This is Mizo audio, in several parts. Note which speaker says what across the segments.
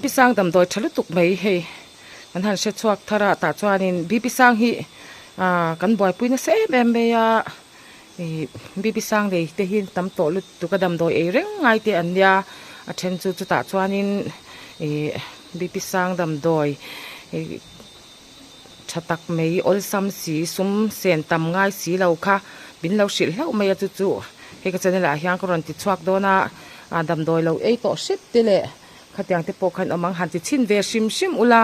Speaker 1: BP sang damdawi tha lutuk mai hei kan han hre chhuak thar a tah chuanin BP sang hi ah kan buaipui nasa em em mai a ih BP sang nei te hi tam tawh lutuk a damdawi ei reng ngai te an nia a then chu chutah chuanin ih BP sang damdawi ih tha tak mai awlsam si sum sen tam ngai si lo kha min lo hrilh hlauh mai a chu chu hei ka channel ah hian ka rawn ti chhuak dawn a ah damdawi lo ei tawh hrep te leh khatiang te pawh khan awm ang han ti chhin ve hrim hrim ula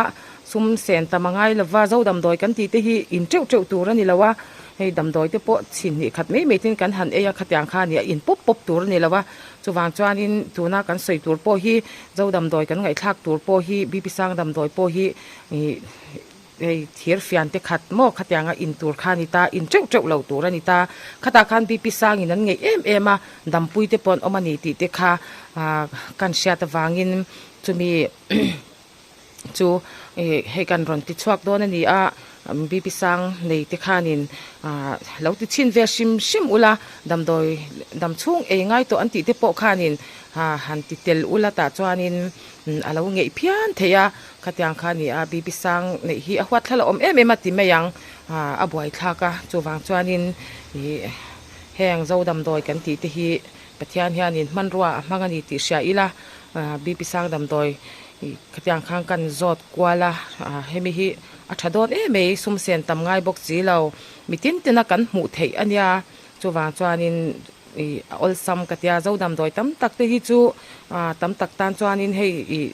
Speaker 1: sum sen tam a ngai lova zo damdawi kan tih te hi in teuh teuh tur a ni lo a hei damdawi te pawh chhin hnih khat mai mai ten kan han ei a khatiang kha a ni a in pawp pawp tur a ni lo a chuvang chuanin tuna kan sawi tur pawh hi zo damdawi kan ngaihthlak tur pawh hi BP sang damdawi pawh hi Ih hei thir fian te khat maw khatianga in tur kha a ni ta, in teuh teuh lo tur a ni ta. Khatah khan BP sangin an ngeih em em a, dampui te pawh an awm a ni tih te kha ah kan hriat avangin chumi chu ih hei kan rawn ti chhuak dawn a ni a, BP sang nei te khanin ah lo ti chhin ve hrim hrim ula, damdawi dam chhung ei ngai tawh an tih te pawh khanin ah han ti tel ula tah chuanin a lo ngeih phian thei a. Khatiang kha a ni a, Bibi sang neih hi a huat thla la awm em em a ti mai ang, a buai thlak a, chuvang chuanin ih heng zo damdawi kan tih te hi Pathian hianin hmanrua a hmang a ni tih hria ila, Bibi sang damdawi ih khatiang khan kan zawt kual a, hemi hi a tha dawn em mai, sum sen tam ngai bawk si lo, mi tin tina kan hmuh theih a nia, chuvang chuanin ih a awlsam ka tia, zo damdawi tam tak te hi chu tam tak tan chuanin hei ih.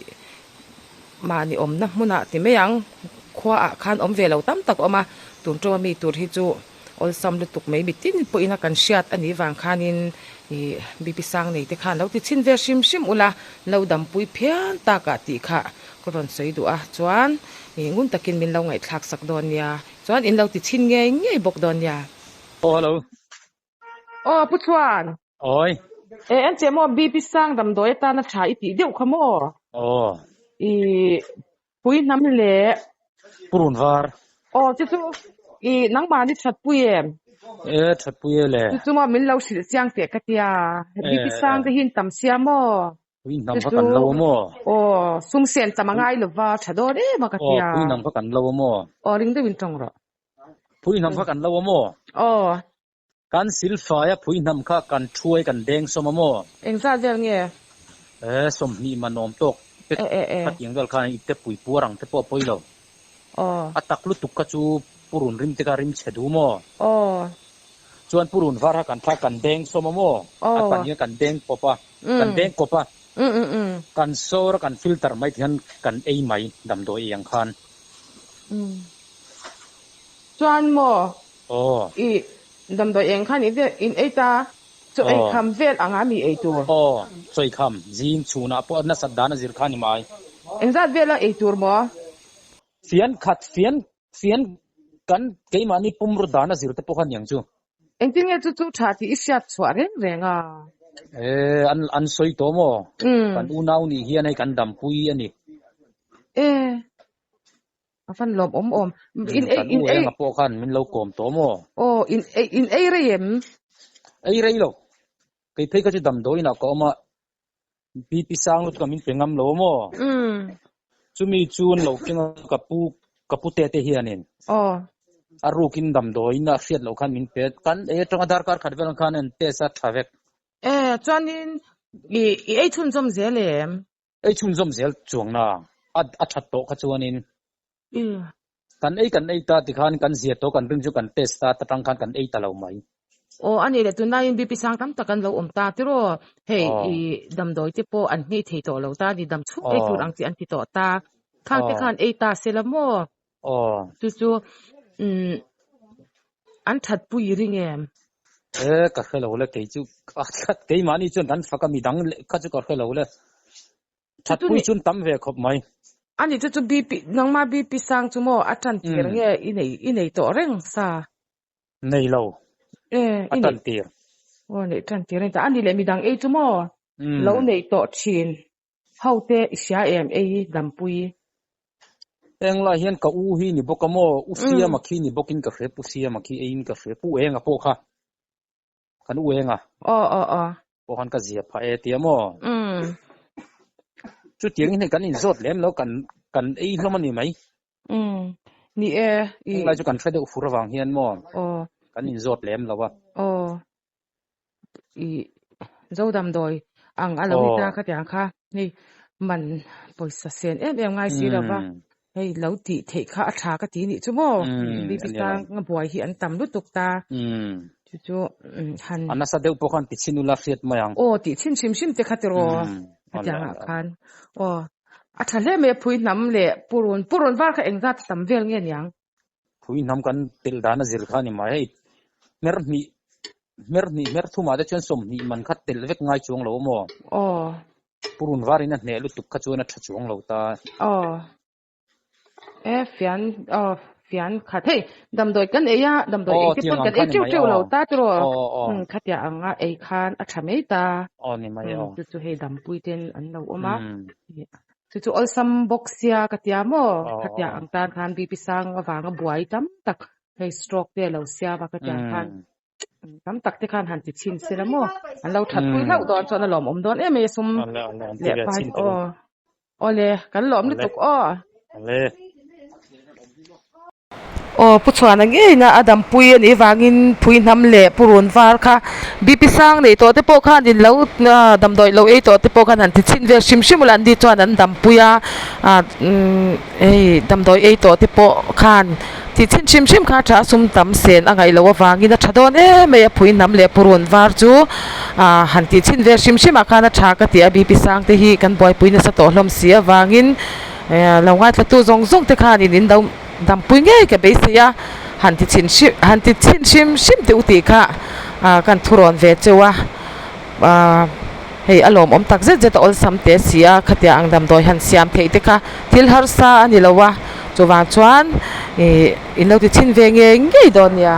Speaker 1: Mahni awmna hmunah ti mai ang, khuaah khan awm ve lo tam tak a awm a, tun tawng ami tur hi chu awlsam lutuk mai mitin pawhin a kan hriat a nih vang khanin ih BP sang nei te khan lo ti chhin ve hrim hrim ula, lo dampui phian takah tih kha ka rawn sawi duh a, chuan ih ngun takin min lo ngaihthlak sak dawn nia, chuan in lo ti chhin ngei ngei bawk dawn nia.
Speaker 2: Aw hello.
Speaker 1: Aw Pu Chhuan.
Speaker 2: Awi.
Speaker 1: E en che maw BP sang damdawi atana tha i tih deuh kha maw?
Speaker 2: Aw.
Speaker 1: I pui hnam le.
Speaker 2: Purun var.
Speaker 1: Aw chu chu i nangmahni that pui em?
Speaker 2: E that pui e le.
Speaker 1: Chu chu maw min lo hrilh chiang teh ka tia. BP sang te hi in tam sia maw?
Speaker 2: Pui hnam kha kan lo a maw?
Speaker 1: Aw sum sen tam a ngai lova tha dawn em a ka tia.
Speaker 2: Aw pui hnam kha kan lo a maw?
Speaker 1: Aw ring deuhin tawng rawh.
Speaker 2: Phui hnam kha kan lo a maw?
Speaker 1: Aw.
Speaker 2: Kan silfai a phui hnam kha kan thuai kan deng sawm a maw?
Speaker 1: Engzat vel nge?
Speaker 2: E, 20 man awm tawk te khatiang vel khan ipte pui puar ang te pawh a pawi lo.
Speaker 1: Aw.
Speaker 2: A tak lutuk kha chu purun rim te kha rim chhe duh maw?
Speaker 1: Aw.
Speaker 2: Chuan purun var kha kan thla kan deng sawm a maw?
Speaker 1: Aw.
Speaker 2: A pahnih kha kan deng pawp a, kan deng kawp a. Kan sawr a kan filter mai ti khan kan ei mai damdawi ei ang khan.
Speaker 1: Chuan maw?
Speaker 2: Aw.
Speaker 1: I damdawi eng khan in ei ta? Chaw ei kham vel anga mi ei tur?
Speaker 2: Aw, chaw ei kham. Zing chhunah pawh nasat dan a zir kha ni mai.
Speaker 1: Engzat vela ei tur maw?
Speaker 2: Fian khat, fian, fian kan keimahni pumraw dan a zir te pawh kha niang chu.
Speaker 1: Engtin nge chu chu tha tih i hriat chhuah reng reng a?
Speaker 2: E, an an sawi tawh maw? Kan unau nih hian hei kan dampui a ni.
Speaker 1: E, a van lawm awm awm.
Speaker 2: In ei, in ei. Kan u pawh khan min lo kawm tawh maw?
Speaker 1: Aw, in ei, in ei rei em?
Speaker 2: Ei rei lo. Kei phei kha chu damdawiin ah ka awm a, BP sang lutuk a min pe ngam lo maw? Chumi chu an lo keng a, ka pu, ka pu te te hianin.
Speaker 1: Aw.
Speaker 2: A rukin damdawiin a hriat loh khan min pe. Kan ei atanga darkar khat vel ang khan an test a tha vek.
Speaker 1: E, chuanin i, i ei chhunzawm zel em?
Speaker 2: Ei chhunzawm zel chuangna a, a that tawh kha chuanin. Kan ei kan ei ta tikhan kan zia tawh kan ring chu kan test ta ta tang khan kan ei ta lo mai.
Speaker 1: Aw a nih leh tunlaiin BP sang tam tak an lo awm ta tiraw hei i damdawi te pawh an nghei thei tawh lo ta ni dam chhung ei tur ang chi an ti tawh ta khang te khan ei ta se la maw chu chu umm an that pui i ring em?
Speaker 2: E ka hre lo le kei chu keimahni chuan kan fak a midang leh kha chu ka hre lo le. Thatpui chun tam ve khawp mai.
Speaker 1: Ani chu chu BP nangma BP sang chu maw a tan tir nge i nei i nei tawh reng sa?
Speaker 2: Nei lo.
Speaker 1: E
Speaker 2: a tan tir.
Speaker 1: Aw nei tan tir a ni ta. Ani leh midang ei chu maw lo nei tawh thin ho te i hria em ei dampui.
Speaker 2: Englai hian ka u hi ni bawk a maw u Siama khi ni bawkin ka hria pu Siama khi eiin ka hria pu Enga pawh kha. Kan u eng a.
Speaker 1: Aw aw aw.
Speaker 2: Pawh khan ka zia phah e tia maw?
Speaker 1: Umm.
Speaker 2: Chutiangin hei kan inzawt lem lo, kan kan ei hlawm a ni mai.
Speaker 1: Umm ni e i.
Speaker 2: Tunlai chu kan hre deuh fur avang hian maw
Speaker 1: Aw.
Speaker 2: kan inzawt lem lo a.
Speaker 1: Aw i zo damdawi ang a lo ni ta
Speaker 2: Aw.
Speaker 1: khatiang kha hei man pawisa sen em em ngai si lova
Speaker 2: Umm.
Speaker 1: hei lo tih theih kha a tha ka ti nih chu maw
Speaker 2: Umm
Speaker 1: BP
Speaker 2: a ni
Speaker 1: sang
Speaker 2: alawm.
Speaker 1: a buai hi an tam lutuk ta.
Speaker 2: Umm.
Speaker 1: Chu chu han.
Speaker 2: A nasa deuh pawh khan ti chhin ula hriat mai ang.
Speaker 1: Aw tih chhin hrim hrim te kha tiraw
Speaker 2: Umm
Speaker 1: khatiang ah khan aw. A tha hle mai a phui hnam leh purun purun var kha engzat tam vel nge niang?
Speaker 2: Phui hnam kan telh dan a zir kha a ni mai. Hei hmer hnih hmer hnih hmer thumah te chuan sawmhnih man kha telh vek ngai chuang lo maw?
Speaker 1: Aw.
Speaker 2: Purun varin a hneh lutuk kha chuan a tha chuang lo ta.
Speaker 1: Aw. E fian aw fian khat hei damdawi kan ei a damdawi ei
Speaker 2: Aw
Speaker 1: te
Speaker 2: tiang
Speaker 1: pawn
Speaker 2: ang
Speaker 1: kan
Speaker 2: kha
Speaker 1: ei
Speaker 2: ni
Speaker 1: teuh
Speaker 2: mai
Speaker 1: teuh lo
Speaker 2: aw.
Speaker 1: ta tiraw?
Speaker 2: Aw aw aw.
Speaker 1: Umm khatiang anga ei khan a tha mai ta.
Speaker 2: Aw ni mai
Speaker 1: Umm
Speaker 2: aw.
Speaker 1: chu chu hei dampui ten an lo awm a.
Speaker 2: Umm.
Speaker 1: Chu chu awlsam bawk sia ka tia maw?
Speaker 2: Aw
Speaker 1: Khatiang
Speaker 2: aw.
Speaker 1: ang tan khan BP sang avanga buai tam tak hei stroke te a lo siam a khatiang khan
Speaker 2: Umm.
Speaker 1: tam tak te khan han ti chhin se la maw? An lo that pui
Speaker 2: Umm.
Speaker 1: hlauh dawn chuan a lawmawm dawn em mai a sum
Speaker 2: Awle awle an ti
Speaker 1: leh
Speaker 2: ve
Speaker 1: pai
Speaker 2: chhin teh u.
Speaker 1: aw. Awle kan lawm
Speaker 2: Awle.
Speaker 1: lutuk aw.
Speaker 2: Awle.
Speaker 1: Aw Pu Chhuana ngeina a dampui a nih vangin phui hnam leh Pu Run var kha BP sang nei tawh te pawh khan in lo damdawi lo ei tawh te pawh khan han ti chhin vel hrim hrim ula an ni chuan an dampui a ah hei damdawi ei tawh te pawh khan ti chhin hrim hrim kha a tha a sum tam sen a ngaih loh avangin a tha dawn em mai a phui hnam leh Pu Run var chu ah han ti chhin vel hrim hrim ah khan a tha ka ti a BP sang te hi kan buaipui nasa tawh hlawm si avangin lo ngaithlatu zawng zawng te khanin in lo Dampui ngei ka beisei a, han ti chhin hrim han ti chhin hrim hrim tih u tih kha ah kan thurawn ve cheu a, ah hei a lawmawm tak zet zet a awlsam teh si a, khatia ang damdawi han siam theih te kha thil harsa a ni lo a, chuvang chuan ih in lo ti chhin ve ngei ngei dawn nia.